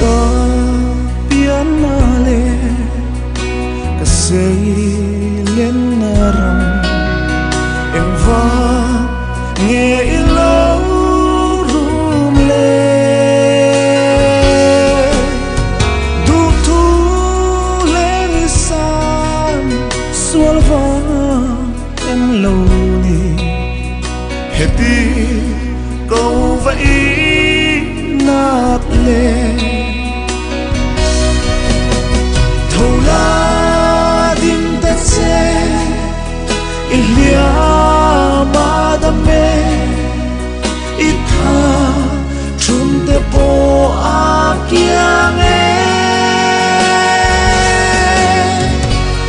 Ka pianna leh ka seilenna ram engvang nge i lo rum le? Duhthu leng i san sual vang em lo ni? Heti ko va i nat le? Tho la ding ta che i hliam a dam e, i tha thun te pawh a kiang e.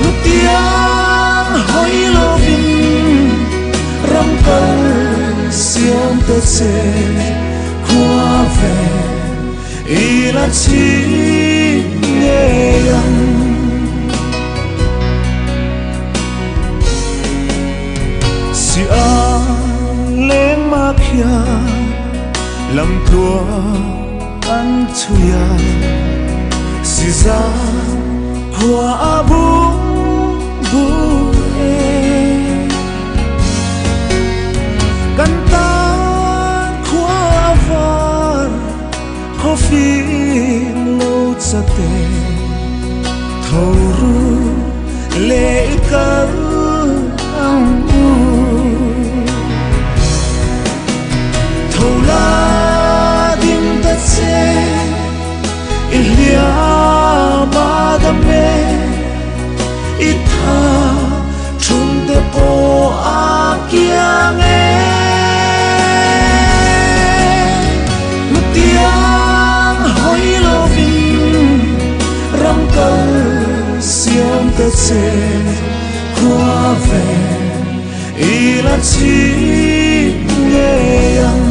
Nutiang hawi lovin ram kal siam ta che khua ve i la chhing ngei ang. Si a leng ma khia lam tluang an chhui a, si za khua a bung bu e. Kan tan khua a var khaw fim lo chate, tho ru le i kal ang u. Tho la ding ta che i hliam a dam e, i tha thun te pawh a kiang e. Nutiang hawi lovin ram kal siam ta che khua ve i la chhing ngei ang.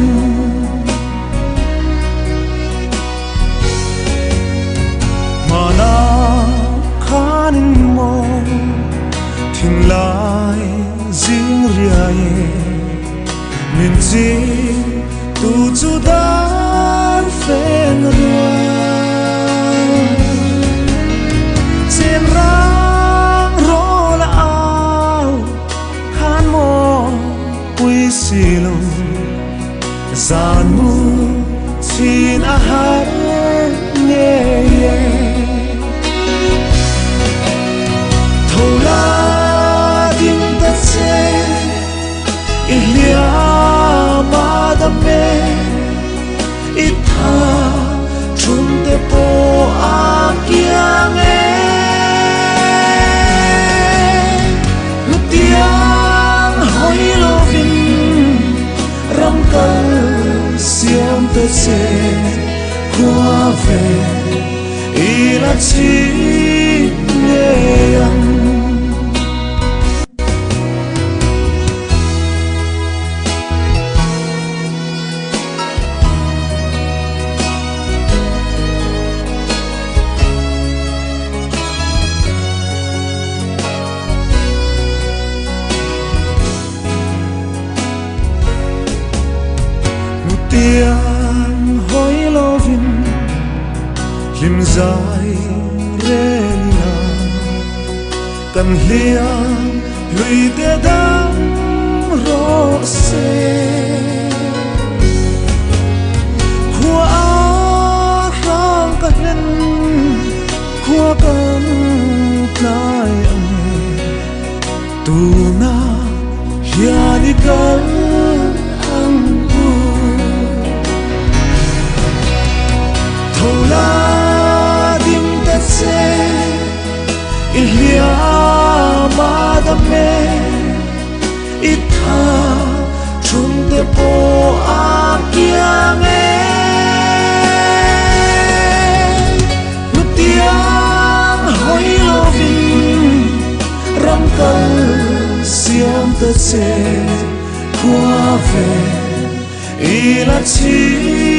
Mana khanin mo thin lai zing riai min chi tu chu dan fen ruai. Chen rang ro la au khan mo pui si lo, zan mu chin a har nge ye. Tho la ding ta che i hliam a dam e, i tha thun te pawh a kiang e. Nutiang hawi lovin ram kal siam ta che khua ve i la chhing ngei ang. Nutiang hawi lovin hlim zai relila, kan hliam lui te dam ro se. Khua a hrang ka hlen khua kan tlai ang e, tu na hian i kal ang u. Tho la ding ta che i hliam a dam e, i tha thun te pawh a kiang e. Nutiang hawi lovin ram kal siam ta che khua ve i la chhing